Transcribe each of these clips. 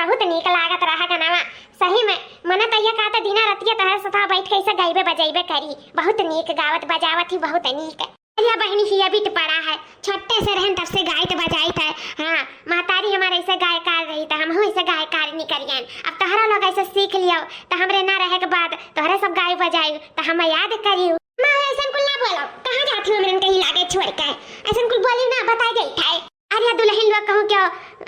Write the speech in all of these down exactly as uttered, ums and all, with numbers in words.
बहुत नीक लागत रहा गनवा। सही में, मन त इहे कहत दिना रतिया तोहरे सथवा बैठ के ऐसे गइबे बजइबे करी। बहुत नीक गावत बजावत ही, बहुत नीक। अरे बहिनी, हिया बीत पड़ा है, छोटे से रहन तब से गाइत बजाइत है। हाँ, महतारी हमारे ऐसे गायकार रही त हमहू ऐसे गायकार निकरियन। अब तोहरा लोग ऐसे सीख लियो त हमरे ना रहे के बाद तोहरे सब गाय बजाई त हम याद करियो। माँ, ऐसन कुल ना बोलो, कहाँ जात हो हमरन कहीं लागे छोड़ के? ऐसन कुल बोली ना, बताई जाई था। अरे दुलहिन लोग कहूँ क्यों,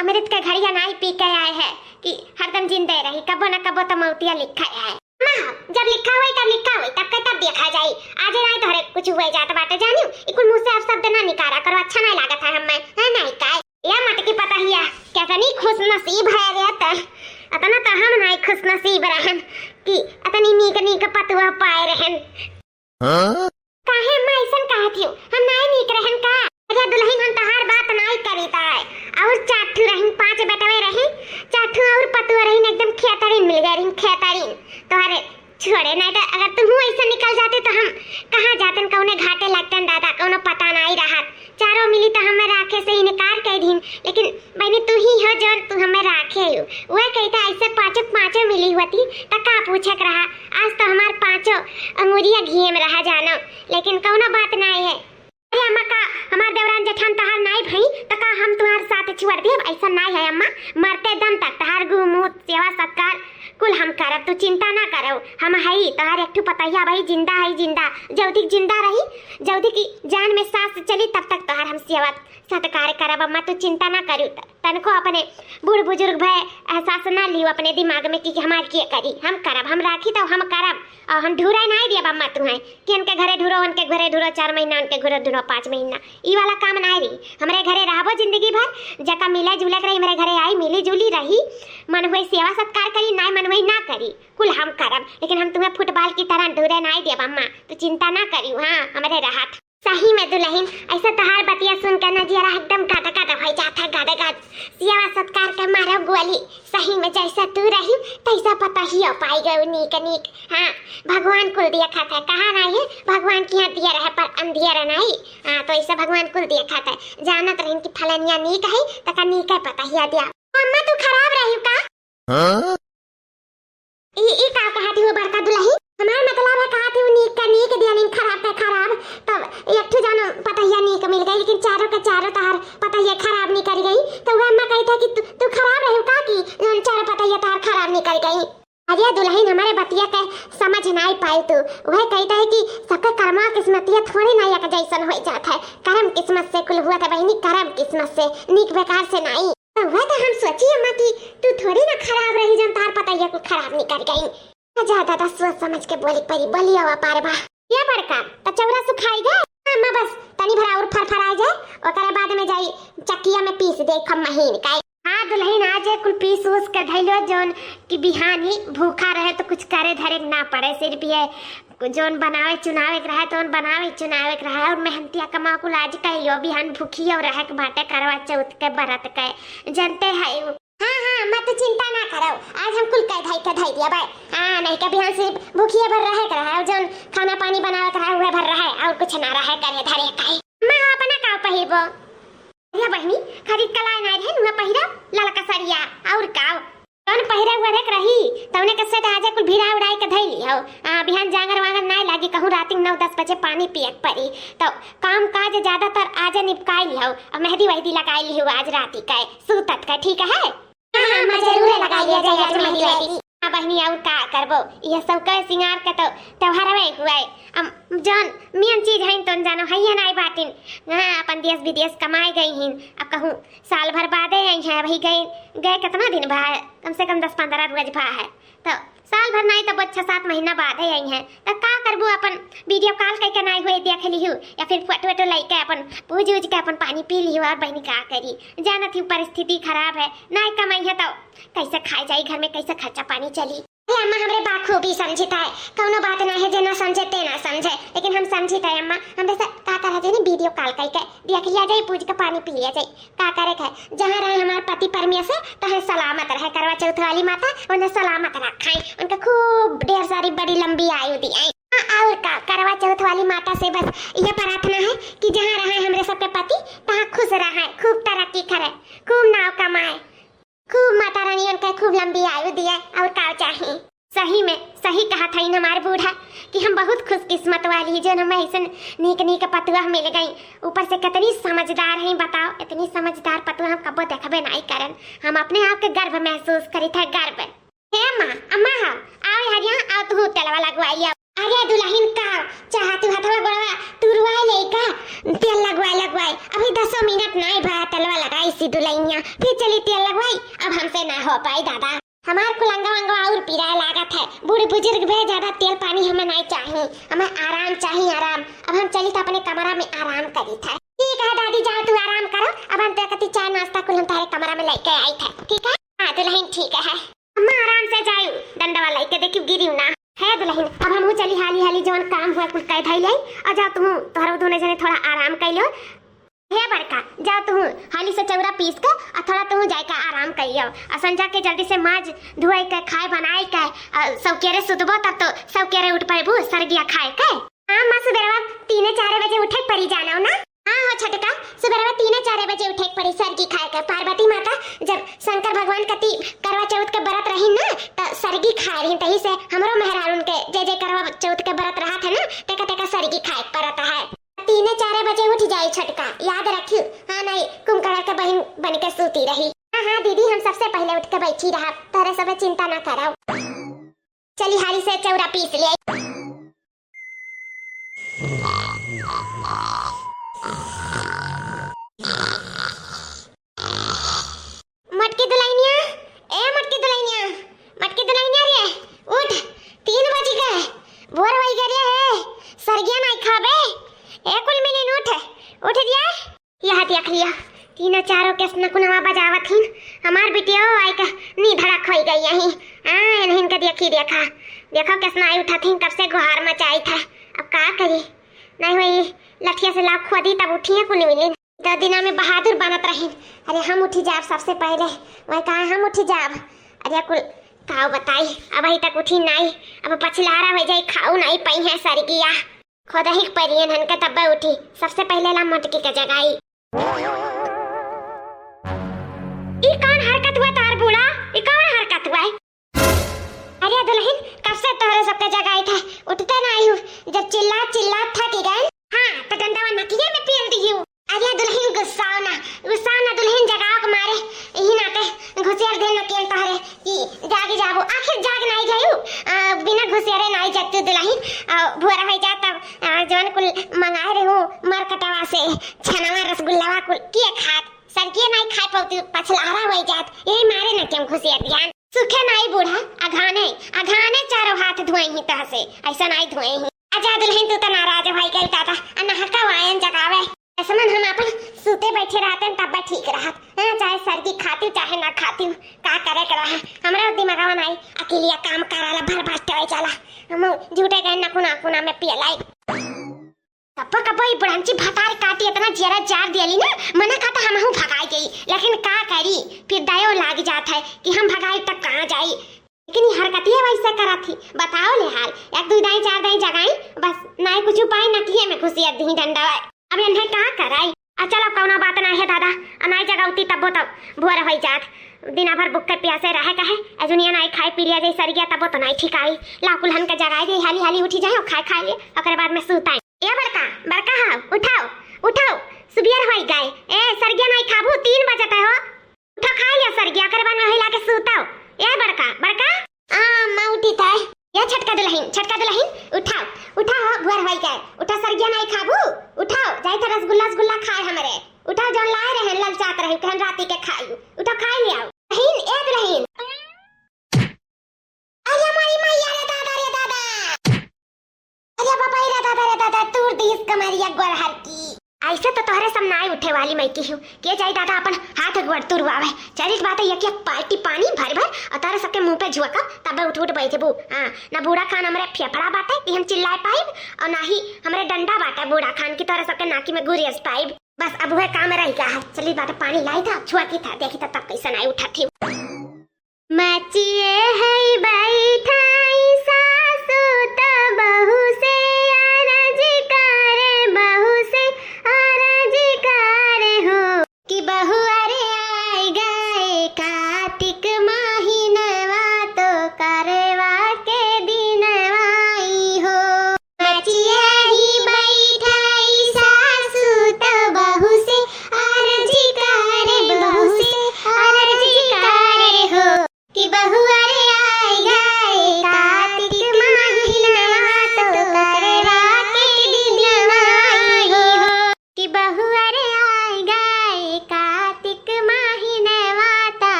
अमृत के घड़िया नाई पी के आए है कि हरदम जिंदे रही, कबो न कबो तो मौतिया लिखा है। माँ, जब लिखा होई तब लिखा होई, तब के तब देखा जाई। आज नाई तोहरे कुछ हुए जात बाटे, जानियो, ई कुल मुँह से अपशब्द ना निकारा करो, अच्छा नाई लागत है हमें, है नाई काय? या मटकी पतहिया, कितनी खुशनसीब है रे त, अतना तो हम नाई खुशनसीब रहन कि अतनी नीक नीक पतुआ पाए रहन। हाँ? काहे अम्मा ऐसन कहत हियो? हम नाई नीक रहन का? अरे दुलहिन, हम तहार बात नाई करीत है। और चार ठू रहिन, पाँच बेटवे रहिन, चार ठू और पतुआ रहिन, एकदम खेतरीन मिल गए रहिन, खेतरीन। तोहरे छोड़े, नाई तो अगर तुहू ऐसे निकल जाते तो हम कहाँ जातन, कौने घाटे लगतन दादा, कौनो पता नाई रहत। चारों मिली तो हमें राखे से इनकार कर दीन, लेकिन बहनी तू ही हो जौन तू हमें राखे हो। वह कहता ऐसे पाँचों पाँचों मिली होती तो का पूछे के रहा। आज तो हमार पाँचों अंगुरिया घिये में रहा जानो, लेकिन कौनो बात नाई है। अरे अम्मा, का हमार देवरान जेठान तहार नाई भई तो का हम तुम्हार साथ छोड़ देब? ऐसा नाई है अम्मा, मरते दम तक तहार गु मुँह सेवा सत्कार कुल हम करब, तू चिंता ना करो। हम हई तहार एक ठू पतहिया भाई, जिंदा है जिंदा, जौदी जिंदा रही, जौदी की जान में सांस चली तब तक तोहार हम सेवा सत्कार करब अम्मा, तू चिंता ना करू। त-, तनको अपने बूढ़ बुजुर्ग भय एहसास ना लियो अपने दिमाग में कि हमार के करी, हम करब, हम राखी तो हम करब। और हम ढूरे नाई दियब अम्मा तुहें कि इनके घरे ढूरो, उनके घरे ढूरो, चार महीना उनके घरे ढूरो, पाँच महीना, ई वाला काम नाई रही। हमरे घरे रहबो जिंदगी भर, जका मिले जुले के रही, हमरे घरे आई, मिली जुली रही, मन हुए सेवा सत्कार करी, नाई मन हुए ना करी, कुल हम करब, लेकिन हम तुम्हें फुटबॉल की तरह ढूरे नाई दियब अम्मा, तू चिंता ना करियो। हाँ, हमरे रहत। सही में दुलहिन, ऐसे तोहार बतिया सुन के ना जियरा एकदम गदगद होइ जात है, गदगद। सेवा सत्कार के मारो गोली। सही में जैसा तू रही, तैसा पतहियो पाई गयो नीक नीक। हाँ, भगवान कुल देखत है, कहा नाई है, भगवान के यहाँ दिया रहे पर अंधियर नाई। हाँ, तो ऐसा भगवान कुल देखत है, जानत रहिन कि फलनिया नीक है, तका नीक है पतहिया दिया। अम्मा, तू खराब रही का? हाँ? ई, ई का कहत हो बड़का दुलही? हमार मतलब है कहत हो नीक का नीक दिया, नीक खराब का खराब। तब एक ठो जानो पतहिया नीक मिल गई, लेकिन चारों के चारों तहार पतहिया खराब निकल गई। तो वह अम्मा कहत है कि तू, तू खराब रही का कि जौन चारों पतहिया तहार खराब निकल गई? अरे दुलहिन, हमारे बतिया के समझ नाई पाई तू। वह कहत है कि सबके कर्मा किस्मतिया थोड़ी ना एक जैसन हो जात है। करम किस्मत से कुल हुआ था बहनी, करम किस्मत से, नीक बेकार से नाई। तो वह तो हम सोची अम्मा कि तू थोड़ी ना खराब रही, जौन तार पतैया कुल खराब निकल गई। ज्यादा तो सोच समझ के बोली परी, बोली आवा पार बा। ये बड़का, तो चौरा सुखाई गए? अम्मा बस तनी भर और फरफराए जाए, ओकरे बाद में जाई चक्किया में पीस दे, कम महीन का। हाँ दुलहिन, आज ये कुल पीस उस के धैलो, जौन कि बिहानी भूखा रहे तो कुछ करे धरे के ना पड़े, सिर्फ ये जौन बनावे चुनावे के रहे, तौन बनावे चुनावे के रहे, और मेहनतिया कमा कुल आज कहियो, बिहान भूखियो रहे के बाटे करवा चौथ के बरत के, जनते है। हाँ, हाँ, अम्मा तू चिंता ना करो, आज हम कुल कह धाई के धाई दिया भाई। हाँ, नहीं के बिहान सिर्फ भूखिए भर रहे के रहे, और जौन खाना पानी बनावे के रहे, उहे भर रहे, और कुछ ना रहे करे धरे काई। अम्मा, अपना का पहिरबो? अरे बहिनी, खरीद के लाए नाई रहे, उहे पहिरा, ललका सड़िया, और का? जौन पहिरे उहे के रही, तौने के सेट आजे कुल भिड़ा उड़ाई के धई ली हो। आ, बिहान जांगर वांगर नाई लागी, कहूँ राती नौ दस बजे पानी पिए के पड़ी। तो काम काज ज्यादातर आजे निपकाई ली हो, और मेहंदी वहदी लगाई ली हो आज राती के, सूतत के, ठीक है? हाँ, हाँ, जरूर लगाई लिया जाए आज मेहंदी वहदी। हाँ बहिनी, और का करबो, यह सब के सिंगार के तो त्योहार हुए हुए। अब जौन मेन चीज है, तौन जानो है ये नाई बाटिन। हाँ, अपन देश विदेश कमाए गई हिन, अब कहूँ साल भर बादे आई हैं, अभी गए, गए कितना दिन भा है, कम से कम दस पन्द्रह रोज भा है, तो साल भर नाई तो छह सात महीना बादे आई हैं, तो का करबू, अपन वीडियो कॉल करके नाई हुए देख लिहू, या फिर फोटो वोटो लेके अपन पूज उज के अपन पानी पी लिहू। और बहनी का करी, जानत ही परिस्थिति खराब है, नाई कमाई है तो कैसे खाए जाई, घर में कैसे खर्चा पानी चली। ए अम्मा, हमरे बाखूबी समझित है, कौनो बात ना है, जे ना समझे ते ना समझे, लेकिन हम समझित है अम्मा, हमरे से का करा जे नी वीडियो कॉल करके देख लिया जाए, पूज के पानी पी लिया जाए, का करे के है। जहाँ रहे हमार पति परमेश्वर, तहाँ सलामत रहे, करवा चौथ वाली माता उन्हें सलामत रखे, उनका खूब ढेर सारी बड़ी लंबी आयु दी। हाँ, और का, करवा चौथ वाली माता से बस ये प्रार्थना है कि जहाँ रहे हमरे सबके पति, तहाँ खुश रहे, खूब तरक्की करे, खूब नाव कमाए, खूब माता रानी उनके खूब लंबी आयु दिए, और का चाही? सही में, सही कहत हईन हमार बूढ़ा कि हम बहुत खुशकिस्मत वाली ही, जौन हमें ऐसन नीक नीक पतुआ मिल गई। ऊपर से कितनी समझदार है, बताओ, इतनी समझदार पतुआ हम कबो देखबे नाई करन। हम अपने आप के गर्व महसूस करित है, गर्व। हे अम्मा, अम्मा हो, आओ यहाँ, यहाँ आओ, तू तेलवा लगवाई आओ। अरे दुलहिन का चाहत हथवा गोड़वा तुरवाए ले का? तेल लगवाए, लगवाए, अभी दसो मिनट नाई भया तेलवा लगाई सी दुलहिनिया, फिर चली तेल लगवाई। अब हमसे ना हो पाई दादा, हमार कुल अंगवा अंगवा और पीराए लागत है। बूढ़ बुजुर्ग भे, ज्यादा तेल पानी हमें नाई चाही, हमें आराम चाही, आराम। अब हम चली तो अपने कमरा में आराम करी था। ठीक है दादी, जाओ तू आराम करो, अब हम तेरे कती चाय नाश्ता कुल हम तारे कमरा में लेके आई थे, ठीक है? हाँ दुलहिन ठीक है। अम्मा आराम से जायू, डंडवा लेके देखियो गिरियो ना। है दुलहिन, अब हमहू चली हाली हाली जौन काम हुआ कुल कह धई ले, और जाओ तुम तोहरो दोनों जने थोड़ा आराम कर लो। हे बड़का, जाओ तुम हाली से चौरा पीस के और थोड़ा तुम जाए के आराम कर लो, और संझा के जल्दी से माज धोए के, खाए बनाए के, और सौकेरे सुतबो तब तो सौकेरे उठ पड़बू सरगिया खाए के। हाँ माँ, सुबेरवा तीने चारे बजे उठे पड़ी जानो ना। हाँ हो छोटका, सुबेरवा तीने चारे बजे उठे के पड़ी सरगी खाए के। पार्वती माता जब शंकर भगवान कती करवा चौथ के व्रत रही ना, त सरगी खाए रही, तही से हमरो मेहरारून के जे जे करवा चौथ के व्रत रहत है ना, तेका तेका सरगी खाए के पड़त है। तीने चारे बजे उठ जाई छोटका, याद रखियो। हाँ नहीं, कुंभकर्ण के बहिन बन के सूती रही। हाँ हाँ दीदी, हम सबसे पहले उठ के बैठी रहब, तोहरे सबे चिंता ना करब। चली हाली से चौरा पीस ले। मटकी दुलहिनिया, ए मटकी दुलहिनिया, मटकी दुलहिनिया रे, उठ, तीन बजी गए, भोर होई गए रे, हे, सरगिया नाई खाबे, ए कुल मिलिन उठ, उठ रे। यह देख लिया, तीनों चारों केस नकुनवा बजावत हिन। हमार बिटिया आई का नींद धड़क होई गई यही। हाँ, इन्हीं के देखी देखा, देखो केस नाई उठत हिन, कब से गुहार मचाई था। अब का करी, नहीं हुई लठिया से लाव खोदी तब उठी है कुल मिली। दो दिना में बहादुर बनत रही। अरे हम उठी जाब सबसे पहले, वही कहा हम उठी जाब। अरे कुल काव बताई, अब अभी तक उठी नाई, अब पछलारा हो जाई, खाऊ नाई पई है सरगिया। खोदही के परियन हन के तब्बे उठी, सबसे पहले ला मटकी के जगाई। ई कौन हरकत हुआ तार बूढ़ा? ई कौन हरकत हुआ है? अरे दुलहिन, कब से तोहरे सबके जगाई था, उठते नाई हूँ। जब चिल्ला चिल्ला थक गए, हाँ, तो डंडवा नकिये में पेल दियो। अरे दुलहिन गुस्साओ ना, गुस्साओ ना दुलहिन, जगाओ के मारे, यही नाते घुसेर दे नकियन तोहरे। कि जाग जाबो, आखिर जाग नाई जायू, आ, बिना घुसेरे नाई जगतू दुलहिन, आ, भोर होई जात तब, आ, जवन कुल मंगाए रहू मरकटवा से, छनवा रसगुल्लावा कुल के खात, सरगिया नाई खाए पौती, पछलारा होई जात, यही मारे नकियन घुसेर दियान। सुखे नाई बूढ़ा, अघाने, अघाने चारों हाथ धोए ही तहसे, ऐसा नाई धोए ही। आजा दुलहिन, तू तो नाराज होई गई दादा, आ नहका वायन जगावे। ऐसनन हम आपन सूते बैठे रहते तब ठीक रहत। हाँ, चाहे सरगी खाती चाहे ना खाती, का करे के रहा। हमरा दिमागवा नाई, अकेलिया काम कराला भर भर के जाला। हम झूठे गए नकुना कुना में पियलाई। कब्बो कब्बो ई बुढ़ंची भतार काटी इतना जियरा जार दियली ना, मना का तो हमहू भगाई गई, लेकिन का करी, फिर दयो लाग जात है कि हम भगाई तक कहाँ जाई। लेकिन ई हरकतिया वैसे करत ही, बताओ ले हाल, एक दुई दाई चार दाई जगाई, बस नाई कुछ उपाय न किए में घुसिया दी डंडा। अब इन्हें का कराई? आ चलो, कौनो बात ना है दादा, आ नाई जगाउती तब्बो तब भोर होई जात। दिना भर भुक्के प्यासे रहे कहे, अजुनिया नाई खाए पी लिया जाई सरिया तब्बो तो नाई ठीक आई। ला कुल्हन के जगाई दे, हाली हाली उठी जाए और खाए खाए लिए, ओकरे बाद में सूत आई। ए बड़का, बड़का हो, उठाओ, उठाओ, सुबियर होई गए। ए सरगिया नाई खाबू, तीन बजत है हो। उठा खाई लिया सरगिया, ओकरे बाद में हिला के सूताओ। ए बड़का, बड़का। आ, अम्मा उठी थे। ए छोटका दुलहिन, छोटका दुलहिन, उठाओ, उठाओ, भुअर होई गए। उठा सरगिया नाई खाबू, उठाओ, जाई थे रसगुल्ला, रसगुल्ला खाए हमरे। उठाओ, जौन लाए रहे, ललचात रहे, कहन राती के खाई। उठा खाई लियाओ। दुलहिन, ए दुलहिन। अरे माई, माई, अरे दादा, रे दादा। अरे बाबा, रे दादा, रे दादा, तूर दीस कमरिया गोरहर की। ऐसे तो तोहरे सब नाई उठे वाली मैं की हूँ। के जाई दादा अपन हाथ गोड़ तुरवावे। चलित बात है, एक एक बाल्टी पानी भर भर और तोहरे सबके मुंह पे झुकब, तब उठ उठ बैठबू। हाँ, ना बूढ़ा खान हमरे फेफड़ा बाटे कि हम चिल्लाए पाइब, और ना ही हमरे डंडा बाटे बूढ़ा खान की तोहरे सबके नाकी में गुरेज पाइब। बस अब वह काम रह गया है। चलित बात है, पानी लाई था, छुआ की था, देखी था तब कैसे नाई उठा थी। मचिए है बैठाई सासु त बहू से अरज करे, बहू से अरज करे हो कि बहू अरे आए गए कातिक माही।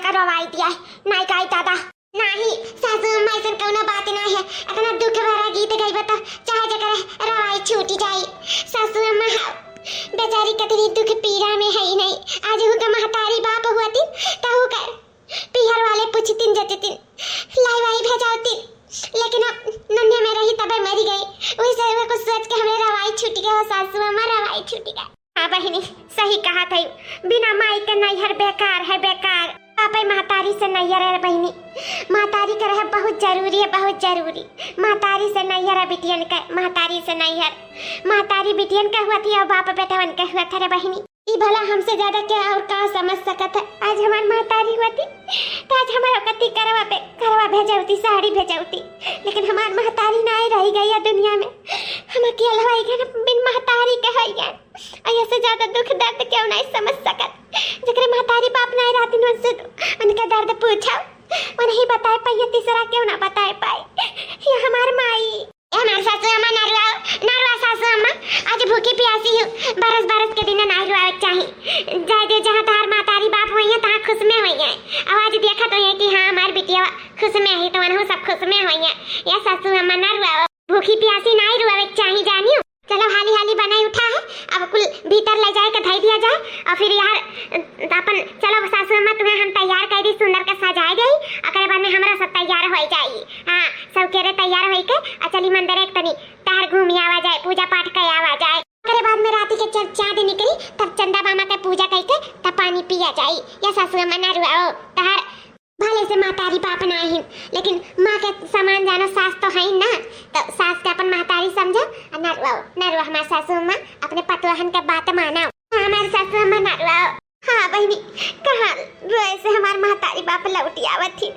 का रवाई दिया है, नाई गाई दादा। नाही सासू अम्मा, ऐसन कौनो बात ना है। इतना दुख भरा गीत गइबा त चाहे जकर रवाई छूटी जाई। सासू अम्मा, हाँ, बेचारी कितनी दुख पीड़ा में है ही नहीं। आज हु का महतारी बाप हुआतिन, त हु का पीहर वाले पूछतिन जतितिन, लाई वाई भेजावतिन, लेकिन अब नन्हे में रही तबे मरी गई। वैसे हुए कुछ सोच के हमरे रवाई छूट गए हो सासू अम्मा, रवाई छूट गए। हाँ बहिनी, सही कहा थई, बिना माई के नैहर बेकार है, बेकार। बापे महतारी से नैहर है बहिनी, महतारी के रहे बहुत जरूरी है, बहुत जरूरी। महतारी से नैहर है बिटियन के, महतारी से नैहर। महतारी बिटियन के हुआ थी और बाप बेटवन के हुआ था रे बहिनी। ई भला हमसे ज्यादा क्या और का समझ सकत है? आज हमार महतारी होती, त आज हमार ओकती करवा पे, करवा भेजौती, साड़ी भेजौती, लेकिन हमार महतारी नाई रही गई है दुनिया में। हम अकेल होई गए, बिन महतारी के होई गए। और ये से ज्यादा दुख दर्द क्यों नहीं समझ सकत? जेकरे महतारी बाप नाई रहती, उनसे तो उनका दर्द पूछो, वो नहीं बताए पाई, तीसरा क्यों ना बताए पाए। ये हमार माई। ए हमार सासू अम्मा, ना रुआओ, ना रुआ सासू अम्मा, आज भूखी प्यासी हूँ, बरस बरस के दिन ना रुआवे के चाही। जाए दे, जहाँ तहार महतारी बाप होइहैं, तहाँ खुश में होइहैं। अब आज देखत होइहैं कि हाँ, हमार बिटिया खुश में है, तो वनहु सब खुश में होइहैं। या सासू अम्मा, ना रुआओ, भूखी प्यासी ना रुआवे के चाही, जानियो। चलो, हाली हाली बनाई उठा है, अब कुल भीतर ले जाए के धई दिया जाए, और फिर यार, अपन चलो सासू अम्मा, तुम्हें हम तैयार कर दी, सुंदर के सजाए दे, ओकरे बाद में हमरा सब तैयार हो जाई। हाँ, सब केरे तैयार होई के आ चली मंदिर एक तनी टहर घूमी आवा जाए, पूजा पाठ कर आवा जाए। ओकरे बाद में राती के जब चाँद निकली, तब चंदा मामा के पूजा करके तब पानी पिया जाई। या सासू अम्मा, ना रुआओ, तहार भले से महतारी बाप ना आहिन, लेकिन माँ के समान जानो सास तो है ना, तो सास के अपन महतारी समझो। आ ना रुआओ, ना रुआ हमार सासू अम्मा, अपने पतोहन के बात मानो। हाँ, हमार सासू अम्मा, ना रुआओ। हाँ बहिनी, कहाँ रोए से हमार महतारी बाप लौटी आवत ही।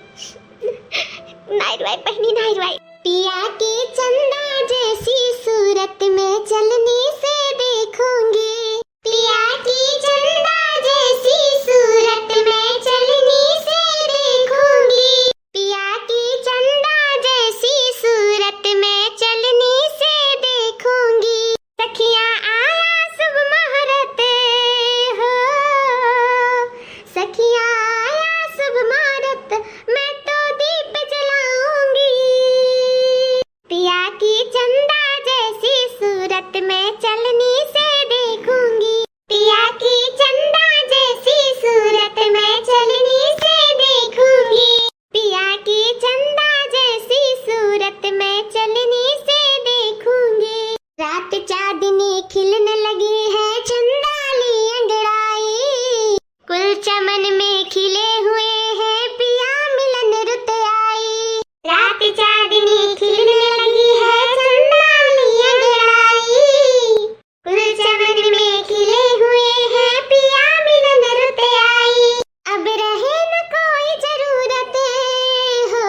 नाई रुआई बहिनी, नाई रुआई। पिया की चंदा जैसी सूरत मैं चलनी से देखूंगी। पिया की चंदा जैसी सूरत मैं चलनी से देखूंगी। पिया की चंदा जैसी सूरत मैं चलनी से देखूंगी। सखिया आया शुभ मुहूर्त हो, सखिया आया शुभ मुहूर्त, मैं तो दीप जलाऊंगी। पिया की चंदा जैसी सूरत मैं चलनी से देखूंगी। पिया की चंदा जैसी सूरत मैं चलनी से देखूंगी। पिया की चंदा जैसी सूरत मैं चलनी से देखूंगी। रात चांदनी खिलने लगी है, चंदा ली अंगड़ाई। कुल चमन में खिले हुए हैं, पिया मिलन रुत आई। रात चांदनी खिलने लगी है, चंदा ली अंगड़ाई। कुल चमन में खिले हुए हैं, पिया मिलन रुत आई। अब रहे न कोई जरूरत हो,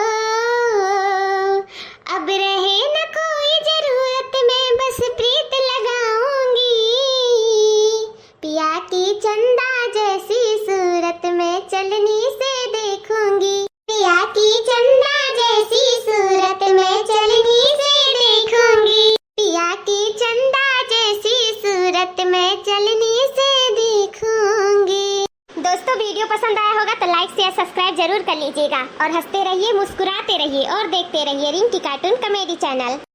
अब रहे न कोई जरूरत, मैं बस प्रीत लगाऊंगी। पिया की चंदा जैसी सूरत मैं चलनी से देखूंगी। पिया की चंदा जैसी सूरत मैं चलनी से देखूंगी। पिया की चंदा जैसी सूरत मैं चलनी से देखूंगी। दोस्तों, वीडियो पसंद आया होगा तो like, share, subscribe जरूर कर लीजिएगा और हंसते रहिए, मुस्कुराते रहिए और देखते रहिए रिंकी cartoon comedy channel।